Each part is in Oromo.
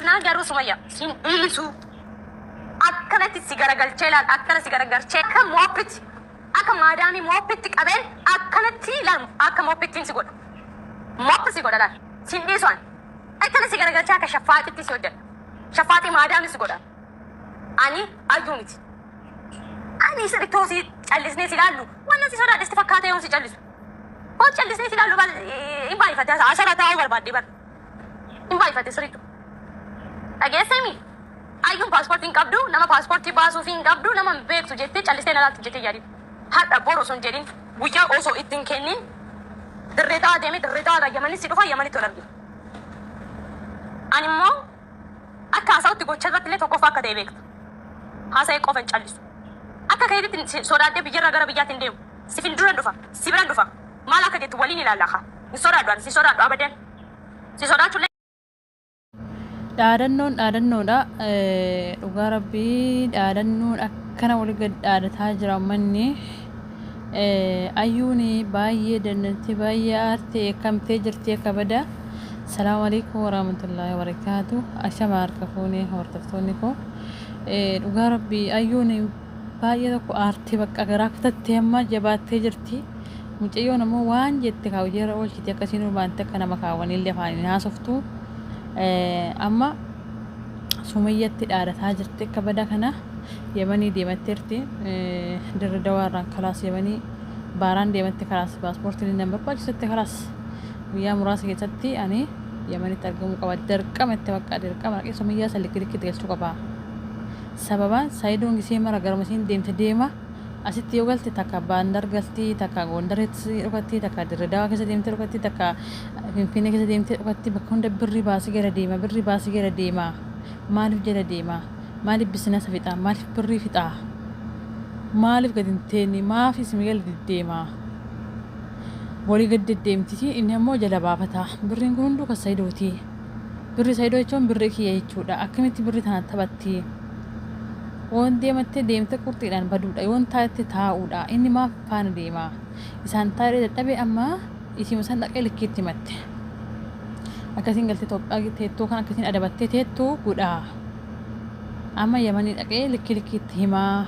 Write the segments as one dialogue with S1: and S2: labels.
S1: Naa garuu Sumayya sin dhiisu. Akkanatti si garagalchee laal, akkana si garagalchee akka mooppitti, akka maadaamii mooppitti qabeen akkanatti laal, akka mooppittiin si godha. Mooppi si godha laal. Sin dhiisu ani. Akkana si garagalchee akka shaffaaxitti si hojjedha. Shaffaaxii maadaamii si godha. Ani ayyuu miti. Ani sirriitti si callisnee si ilaallu waan si sodaadhe sitti fakkaata yoon si callisu. Hoo callisnee si ilaallu baal hin baay'ifate asirra taa'uu barbaadde bar. Hin baay'ifate sirriitu. Dhageessee mi? Ayyuun paaspoortii hin qabdu, nama paaspoortii baasuufii hin qabdu, nama hin beektu jettee callistee na laalti jettee yaadin. Har'a boru osoo hin jedhin, guyyaa osoo itti hin kennin dirree dawaa deemee dirree dawaarraa Yamanis si dhufa, Yamanitti wal argina. Ani immoo akka haasa'utti gocha irratti illee tokkoffaa akka ta'e beekta. Haasa'ee qofa hin callisu. Akka keetitti si sodaadhee biyyarraa gara biyyaatti hin deemu. Si fuulduran dhufa, si biran dhufa. Maal akka jettu waliin ilaalla kaa. Hin sodaadhu ani, si sodaadhu abadan. Si sodaachuullee.
S2: Dhaadannoon dhaadannoodha. Dhugaa rabbii dhaadannoon akkana wali gad dhaadataa jira ummanni. Ayyuun baay'ee dannantee baay'ee aartee eekkamtee jirti akka bada. Salaamu alaikum warahmatullahi wabarakaatu. Ashama harka fuunee hordoftoonni koo. Dhugaa rabbii ayyuun baay'ee tokko aartee bakka garaa kutattee amma jabaattee jirti. Mucayyoon ammoo waan jette kaa hojiirra oolchiti akkasiin ulbaante akka nama kaawwanillee afaan hin haasoftu. Amma Sumayyatti dhaadataa jirti akka bada kana Yamanii deematteerti. Dirre Dawaa irraan kalaas Yamanii baaraan deematte kalaas paaspoortiin nan barbaachisutti kalaas guyyaa muraasa keessatti ani Yamanitti argamuu qaba. Dirqama itti bakka dirqama dhaqee Sumayyaa san likki likkitti galchuu qaba. Sababaan Sayidoon gisee mara garuma isiin deemte deema. Asitti yoo galte takka Baandar galti, takka Gondaritti dhokatti, takka Dirre Dawaa keessa deemtee dhokatti, takka Finfinnee keessa deemtee dhokatti, bakka hunda birrii baasii gara deema, birrii baasii gara deema. Maaliif jala deema? Maaliif bisinasa fixa? Maaliif birrii fixa? Maaliif gadi hin teenye? Maaf isin gala deddeema? Walii gad deddeemtiti inni ammoo jala baafata. Birriin kun hunduu kan Sayidooti. Birri Saidoo jechuun birri kiyya jechuudha. Akkamitti birri tana taphatti? Yoon deematte deemte qurxiidhaan baduudha. Yoon taa'ette taa'uudha. Inni maaf faana deema? Isaan taa'ee dadhabe amma isiima san dhaqee likkiitti himatte. Akkasiin galtee Itoophiyaa teettuu kan akkasiin adabattee teettu godha. Amma Yamanii dhaqee likki likkiitti himaa.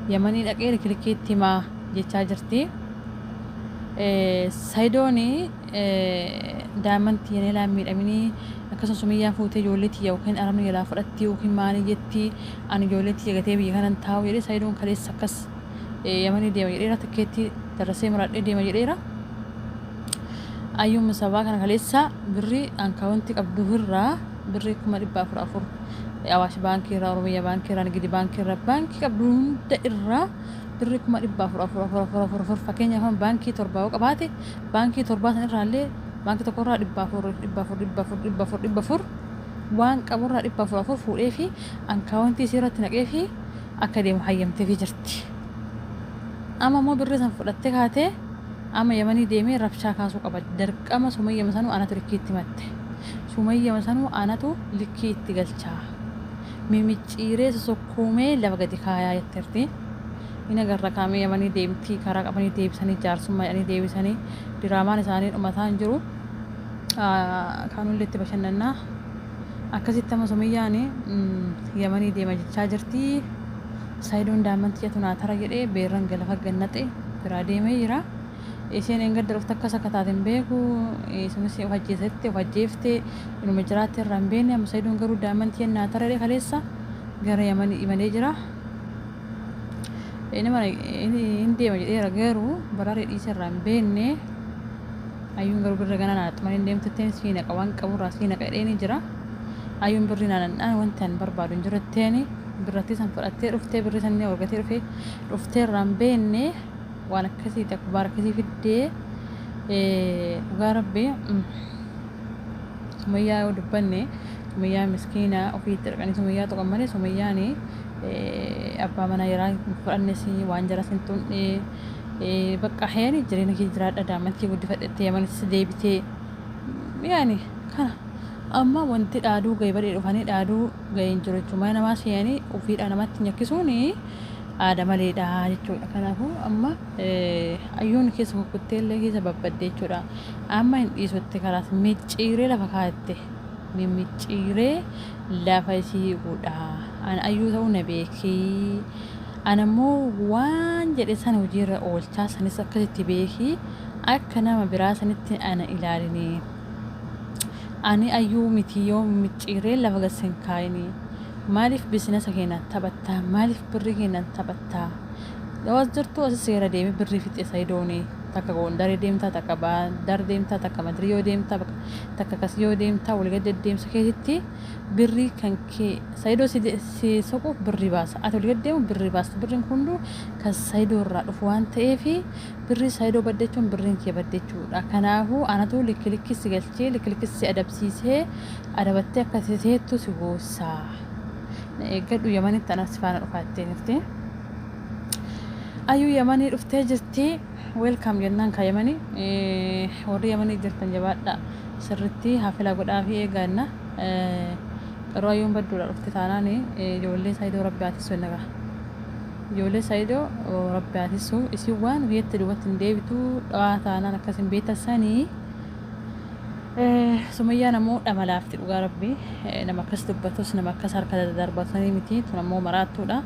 S2: Yamanii dhaqee likki likkiitti himaa jechaa jirti. Saidooni daa'imman tiyya na jalaa hin miidhaminii akkasuma sumiyyaan fuutee ijoollee tiyya yookiin arabni jalaa fudhatti yookiin maalii jetti ani ijoollee tiyya gatee biyya kanan taa'u jedhee sayidoon kaleessa akkas yamanii deema jedheera tikkeettii darasee maradhee deema jedheera. Ayyuun sabaa kana kaleessa birrii ankaawwantii qabdu irraa birrii 400,000 afur Awaash baankii irraa Oromiyaa baankii irraa Nigidi baankii irraa baankii qabdu hunda irraa birrii 400,000 afur afur afur afur afur fakkeenyaaf amma baankii torbaa yoo qabaate baankii torbaa san irraa illee baankii tokko irraa 400 400 400 400 400 waan qabu irraa 400 afur fuudhee fi ankaawwantii isii irratti naqee fi akka deemu hayyamteefii jirti. Amma immoo birrii san fudhattee kaatee amma Yamanii deemee rabshaa kaasuu qaba. Dirqama Sumayyama sanuu anatu likkii itti matte. Sumayyama sanuu anatu likkii itti galchaa. Mimicciiree sosokkuumee lafa gadi kaayaa jetteerti. In agarra kaamee Yamanii deemti karaa qabanii deebisanii jaarsummaa jedhanii deebisanii diraamaan isaanii dhumataa hin jiru. Kaanullee itti bashannannaa. Akkasitti amma Sumayyaan Yamanii deema jechaa jirti. Saidoon daa'imman tiyyatu naa tara jedhee beerran galafa gannaxe biraa deemee jira. Isheen eengadda dhufte akkas akka taate hin beeku. Sunis of ajjeesette of ajjeefte inuma jiraatte irraa hin beekne. Amma Saidoon garuu daa'imman tiyyan naa tara jedhee kaleessa gara Yamanii imalee jira. Inni mana hin deema jedheera garuu baraaree dhiise irraa hin beekne. Ayyuun garuu birra ganaa naa xumanii hin deemtetteen sii naqa waan qaburraa sii naqa jedheeni jira. Ayyuun birrii naa nannaan wanti ani barbaadu hin jiru jetteeni birrattii san fudhattee dhuftee birrii san inni argatee dhufee dhuftee irraa hin beekne waan akkasiiti akkubaar akkasii fiddee dhugaa rabbi Sumayyaa yoo dubbanne Sumayyaa miskiina ofii itti dhaqanii Sumayyaa tuqan malee Sumayyaan abbaa manaa yaraa hin fudhannes waan jaras hin tunne bakka heeni jireenya kee jiraadha daa'imman kee guddifadhette Yamanis deebitee yaani kana amma wanti dhaaduu gahe badhee dhufanii dhaaduu gahe hin jiru jechuudha. Mana namaa seenanii ofiidhaa namatti nyakkisuun aada maleedha jechuudha. Kanaafuu amma ayyuun keessa kukkuttee illee keessa babbadde jechuudha. Amma hin dhiisutti kalaas micciiree lafa kaa'atte. Mimicciiree lafa isii godha. An ayyuu ta'uu na beekii. An ammoo waan jedhe sana hojiirra oolchaa sanis akkasitti beekii akka nama biraa sanitti ana ilaalinii. Ani ayyuu miti yoo micciiree lafa gad sin kaayinii. Maaliif bisinasa keenan taphattaa? Maaliif birrii keenan taphattaa? Yoo as jirtu asi seera deemee birrii fixe sayidooni. Takka goondaree deemtaa, takka baandar deemtaa, takka madirii yoo deemtaa, takka kas yoo deemtaa wal gad deddeemsa keetitti birrii kan kee sayidoo si, si soquuf birrii baasa. Ati wal gad deemu birrii baasta. Birriin hunduu kan sayidoo irraa dhufu waan ta'eef birrii sayidoo baddechuun birriin kee baddechuudha. Kanaafuu anatu likki likki si galchee likki likki si adabsiisee adabattee akka teettu si goossaa. Na eeggadhu Yamanitti anas si faana dhufaa jettee jirti. Ayuu Yamanii dhuftee jirti. Welcome jennaan ka Yamanii. Warri Yamanii jirtan jabaadha. Sirritti hafila godhaa fi eegaa jenna. Garuu ayyuun badduudha dhufte taanaan ijoollee Saayidoo rabbi haa tissu jenna gaa. Ijoollee Saayidoo rabbi haa tissu. Isin waan biyyatti duubatti hin deebitu dhawaa taanaan akkas hin beektan sanii. Sumayyaan ammoo dhama laafti dhugaa rabbi nama akkas dubbatus nama akkas harka daddarbatanii miti tun ammoo maraattuudha.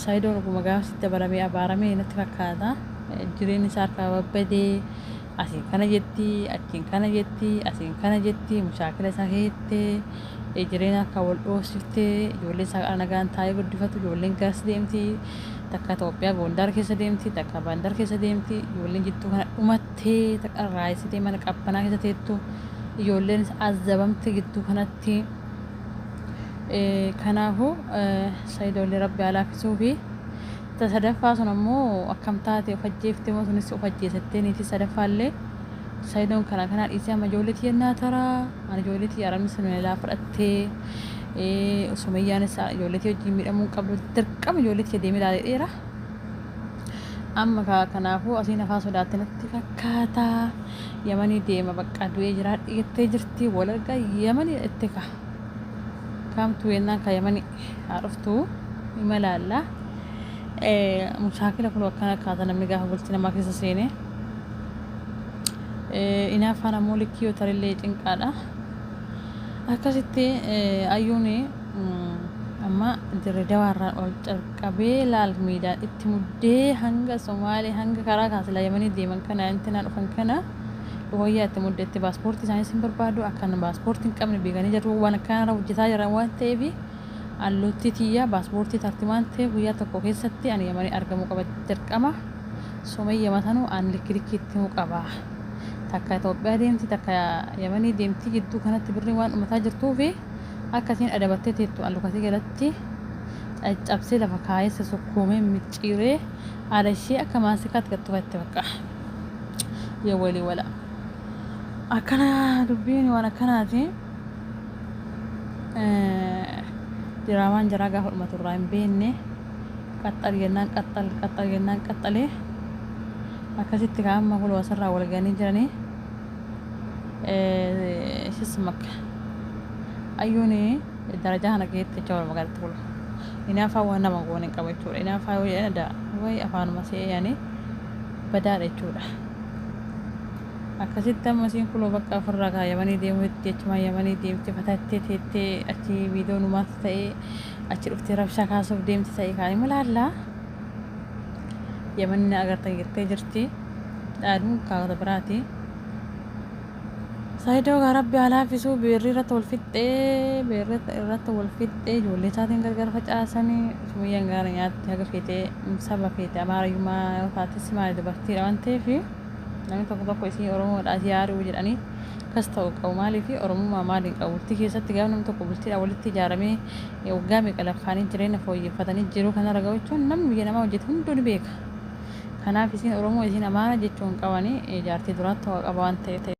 S2: Saayidoon dhuguma gaafa sitti dabalamee abaaramee natti fakkaata. Jireenyi isaa harkaa babbadee asiin kana jetti achiin kana jetti asiin kana jetti mushaakila isaa keettee jireenya harkaa wal dhoosiftee ijoollee isaa qara nagaan taa'ee guddifatu ijoolleen garas deemti takka Itoophiyaa Gondar keessa deemti takka Bandar keessa deemti ijoolleen jidduu kana dhumatte. Tee ta qarraayessitee mana qabbanaa keessa teettu ijoolleenis azabamte gidduu kanatti kanaafu sayidoollee rabbi haa laaffisuufi ta sadaffaa sun ammoo akkam taate of ajjeefte moo sunis of ajjeesattee niitii sadaffaallee sayidoon kana kanaa dhiisee amma ijoollee tiyya naa taraa ani ijoollee tiyya arabni sun laa fudhattee sumayyaanis ijoollee tiyya wajjin miidhamuu hin qabdu dirqama ijoollee tiyya deemee ilaalee dheera. Amma kaa kanaafuu asiin afaa sodaatte natti fakkaata. Yamanii deema bakka du'ee jiraadhi jettee jirti. Wal argaa Yamanii itti kaa. Kaamtuu yennaan kaa Yamanii haa dhuftu ima laalla. Mushaakila kun akkana kaata namni gaafa bultii namaa keessa seene. Inaaffaan ammoo likkii yoo tarillee cinqaadha. Akkasitti ayyuun Amma Dirre Dawaarraan ol calqabee laal miidaan itti muddee hanga Somaalee hanga karaa kaasila Yamanii deeman kana intinaa dhufan kana wayyaa itti mudde itti paaspoortii isaaniis hin barbaadu akkan paaspoortii hin qabne beekanii jiru waan akkanarra hojjetaa jiran waan ta'eef alloottii tiyya paaspoortii tarti waan ta'eef guyyaa tokko keessatti ani Yamanii argamuu qaba dirqama Sumayya matanuu ani likki likki itti himuu qaba takka Itoophiyaa deemti takka Yamanii deemti gidduu kanatti birriin waan dhumataa jirtuufi Akka isiin adabattee teettu an lukatii jalatti caccabsee lafa kaayee sosokkuumee micciiree haadha ishee akka maasikaatti gad tufatte bakka. Yoo walii wala. Akkana dubbiin waan akkanaati. Diraamaan jaraa gaafa dhumatu irraa hin beekne qaxxal jennaan qaxxal qaxxal jennaan qaxxalee akkasitti kaa amma kuloo asirraa wal ga'anii jiranii. Ishis makka. Ayyuun darajaa kana geette jecha walumaa galatti kula. Inaafaa waan nama goone hin qabu jechuudha. Inaafaa yoo jedhan ada wayi afaanuma se'ee yaani badaadha jechuudha. Akkasitti amma isiin kuloo bakka ofirraa kaa yamanii deemuu jetti achumaan yamanii deemte fatattee teettee achi viidiyoo numaatti ta'ee achi dhuftee rabshaa kaasuuf deemti ta'e kaa ima laallaa. Yamanni na agartan jettee jirti. Dhaaduun kaawwata biraati. Saayidoo gaa rabbi haa laaffisuu beerri irratti wal fixxee beerri irratti wal fixxee ijoollee isaatiin gargar facaasanii sumayyaan gaara nyaatti haga feete saba feete amaarayyummaa yoo taates maali dubartiidha waan ta'eef namni tokko tokko isii oromoodha asii haari'u jedhanii akkas ta'u qabu maaliif oromummaa maaliin qabu bultii keessatti gaafa namni tokko bultiidha walitti ijaaramee waggaa meeqa lakkaa'anii jireenya fooyyeffatanii jiruu kanarra ga'u jechuun namni biyya namaa hojjetu hunduu ni beeka. Kanaaf isiin Oromoo isiin Amaara jechuu hin qabani jaartii duraatti waa qaba waan ta'eef.